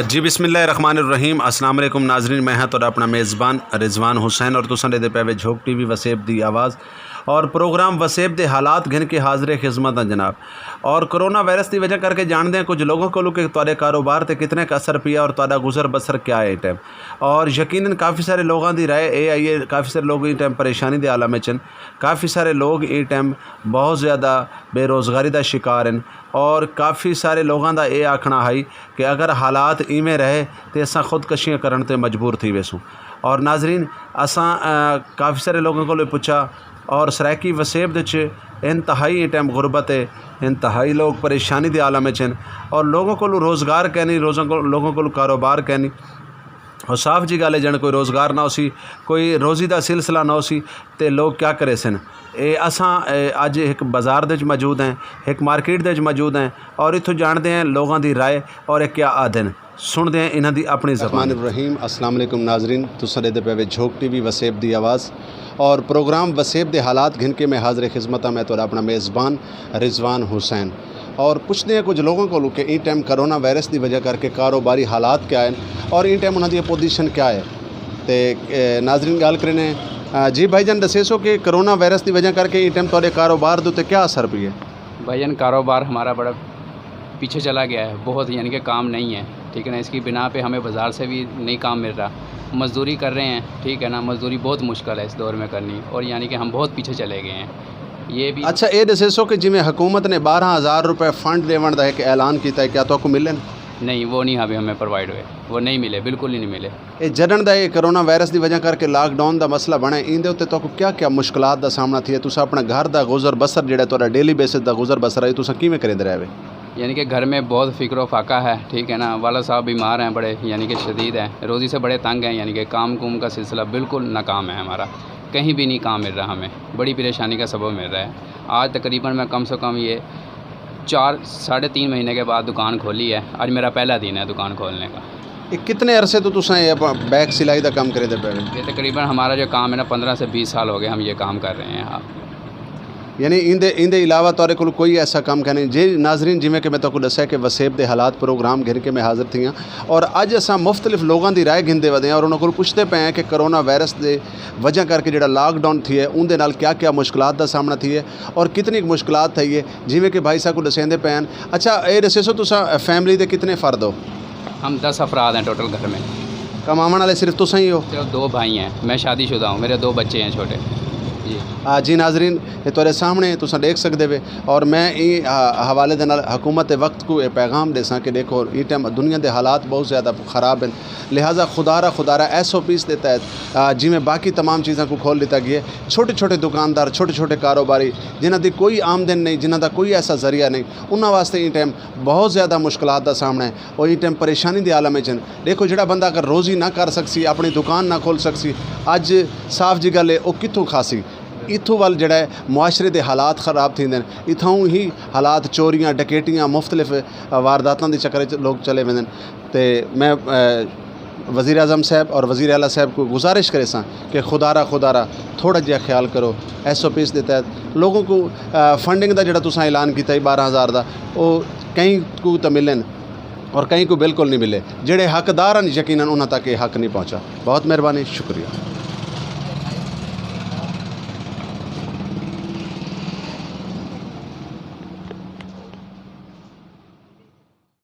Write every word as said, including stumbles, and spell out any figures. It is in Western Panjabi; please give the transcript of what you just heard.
جی، بسم اللہ الرحمن الرحیم۔ السلام علیکم ناظرین، میں ہاں تہاڈا اپنا میزبان رضوان حسین اور تساں دے پے وے جھوک ٹی وی وسیب دی آواز اور پروگرام وسیب دے حالات گھن کے حاضر خدمت ہاں جناب۔ اور کرونا وائرس دی وجہ کر کے جانتے ہیں کچھ لوگوں کو کہ تہاڈے کاروبار تے کتنے کا اثر پیا اور تہاڈا گزر بسر کیا ہے اس ٹائم۔ اور یقیناً کافی سارے لوگوں دی رائے اے آئی ہے، کافی سارے لوگ اس ٹائم پریشانی دے عالم وچ ہن، کافی سارے لوگ اس ٹائم بہت زیادہ بے روزگاری دا شکار ہن۔ اور کافی سارے لوگوں دا اے آکھنا ہائی کہ اگر حالات ایویں رہے تے اساں خودکشیاں کرن تے مجبور تھی ویسوں۔ اور ناظرین، اساں کافی سارے لوگوں کو پوچھا اور سرائیکی وسیب دے وچ انتہائی ٹائم غربت ہے، انتہائی لوگ پریشانی دے عالم وچ ہن اور لوگوں کو روزگار کہنی، لوگوں کو کاروبار کہنی۔ اور صاف جی گل ہے، جن کوئی روزگار نہ ہو سی، کوئی روزی دا سلسلہ نہ ہو سی، تے لوگ کیا کرے سن؟ اے اساں اج ایک بازار دے وچ موجود ہیں، ایک مارکیٹ دے وچ موجود ہیں اور اتھوں جانتے ہیں لوگوں دی رائے اور ایک کیا آدن۔ سنتے ہیں انہاں دی اپنی زبان۔ الرحمن الرحیم۔ السلام علیکم ناظرین، تساں دے پے وے جھوک ٹی وی وسیب دی آواز اور پروگرام وسیب دے حالات گھن کے میں حاضر خدمت ہاں۔ میں تہاڈا اپنا میزبان رضوان حسین۔ اور پوچھتے ہیں کچھ لوگوں کو کہ ان ٹائم کرونا وائرس دی وجہ کر کے کاروباری حالات کیا ہیں اور ان ٹائم انہاں دی پوزیشن کیا ہے۔ تے ناظرین گل کرنے ہیں۔ جی بھائی جان، دسے سو کہ کرونا وائرس دی وجہ کر کے ان ٹائم تہاڈے کاروبار دے تے کیا اثر پی ہے؟ بھائی جان، کاروبار ہمارا بڑا پیچھے چلا گیا ہے بہت، یعنی کہ کام نہیں ہے، ٹھیک ہے نا؟ اس کی بنا پہ ہمیں بازار سے بھی نہیں کام مل رہا، مزدوری کر رہے ہیں، ٹھیک ہے نا؟ مزدوری بہت مشکل ہے اس دور میں کرنی، اور یعنی کہ ہم بہت پیچھے چلے گئے ہیں۔ یہ بھی اچھا، یہ دسے سو کہ جی میں حکومت نے بارہ ہزار روپے فنڈ دیون دا ایک اعلان کیتا ہے، کیا تو کو ملن؟ نہیں، وہ نہیں ابھی ہمیں پرووائیڈ ہوئے، وہ نہیں ملے، بالکل ہی نہیں ملے۔ اے جڈن دا اے کرونا وائرس دی وجہ کر کے لاک ڈاؤن دا مسئلہ بنے، ایندے اتے تہاکوں کیا کیا مشکلات دا سامنا تھیا؟ تساں اپنا گھر دا گزر بسر جڑا تہاڈا ڈیلی بیسس دا گزر بسر ہے، تساں کیویں کریندے رہے وے؟ یعنی کہ گھر میں بہت فکر و فاقہ ہے، ٹھیک ہے نا؟ والد صاحب بیمار ہیں بڑے، یعنی کہ شدید ہیں، روزی سے بڑے تنگ ہیں، یعنی کہ کام کوم کا سلسلہ بالکل ناکام ہے ہمارا، کہیں بھی نہیں کام مل رہا ہمیں، بڑی پریشانی کا سبب مل رہا ہے۔ آج تقریباً میں کم سے کم یہ چار ساڑھے تین مہینے کے بعد دکان کھولی ہے، آج میرا پہلا دن ہے دکان کھولنے کا۔ یہ کتنے عرصے تو تساں یہ اپنا بیک سلائی دا کام کرے دے پے ہو؟ یہ تقریباً ہمارا جو کام ہے نا، پندرہ سے بیس سال ہو گئے ہم یہ کام کر رہے ہیں۔ یعنی ان دے ان دے علاوہ تہاڈے کول کوئی ایسا کام کہنے؟ جی ناظرین، جویں کہ میں تہاکوں دسیا کہ وسیب دے حالات پروگرام گھن کے میں حاضر تھی ہاں اور اج اساں مختلف لوگاں دی رائے گھندے ودے ہیں اور انہاں کول پوچھتے پے ہیں کہ کرونا وائرس دے وجہ کر کے جڑا لاک ڈاؤن تھی ہے، ان دے نال کیا کیا مشکلات دا سامنا تھی ہے اور کتنی کُ مشکلات تھئی ہے، جویں کہ بھائی صاحب کو دسیندے پے ہیں۔ اچھا، اے دسے سو تساں فیملی دے کتنے فرد ہو؟ ہم دس افراد ہیں ٹوٹل گھر میں۔ کماون والے صرف تساں ہی ہو؟ صرف دو بھائی ہیں، میں شادی شدہ ہوں، میرے دو بچے ہیں چھوٹے۔ جی۔ آ، جی ناظرین، یہ تہاڈے سامنے تساں دیکھ سکدے وے اور میں ایں، آ، حوالے دے نال حکومت وقت کو یہ پیغام دے ساں کہ دیکھو، اس ٹائم دنیا دے حالات بہت زیادہ خراب ہیں، لہذا خدا را خدا را ایس او پیز دے تحت، آ، جویں باقی تمام چیزاں کو کھول دتا گیا ہے، چھوٹے چھوٹے دکاندار، چھوٹے چھوٹے کاروباری، جنہاں دی کوئی آمدن نہیں، جنہاں دا کوئی ایسا ذریعہ نہیں، انہاں واسطے اس ٹائم بہت زیادہ مشکلات دا سامنا ہے۔ اور اس ٹائم پریشانی دے عالم وچ ہن۔ دیکھو، جڑا بندہ اگر روزی نہ کر سکسی، اپنی دکان نہ کھول سکسی، اج صاف جی گل ہے، او کتھوں کھاسی؟ اتھوں ول جڑا ہے، معاشرے دے حالات خراب تھیندے نے۔ اتھوں ہی حالات، چوریاں، ڈکیٹیاں، مختلف وارداتاں دے چکر وچ لوگ چلے ویندے نے۔ تے میں، اے، وزیر اعظم صاحب اور وزیر اعلیٰ صاحب کو گزارش کرے ساں کہ خدا را، خدا را تھوڑا جہا خیال کرو۔ ایس او پیز دے تحت لوگوں کو، اے، فنڈنگ دا جڑا تساں اعلان کیتا ہے بارہ ہزار دا، او کہیں کو تو ملن اور کہیں کو بالکل نہیں ملے۔ جڑے حقدار ہیں، یقیناً انہاں تک یہ حق نہیں پہنچا۔ بہت مہربانی، شکریہ۔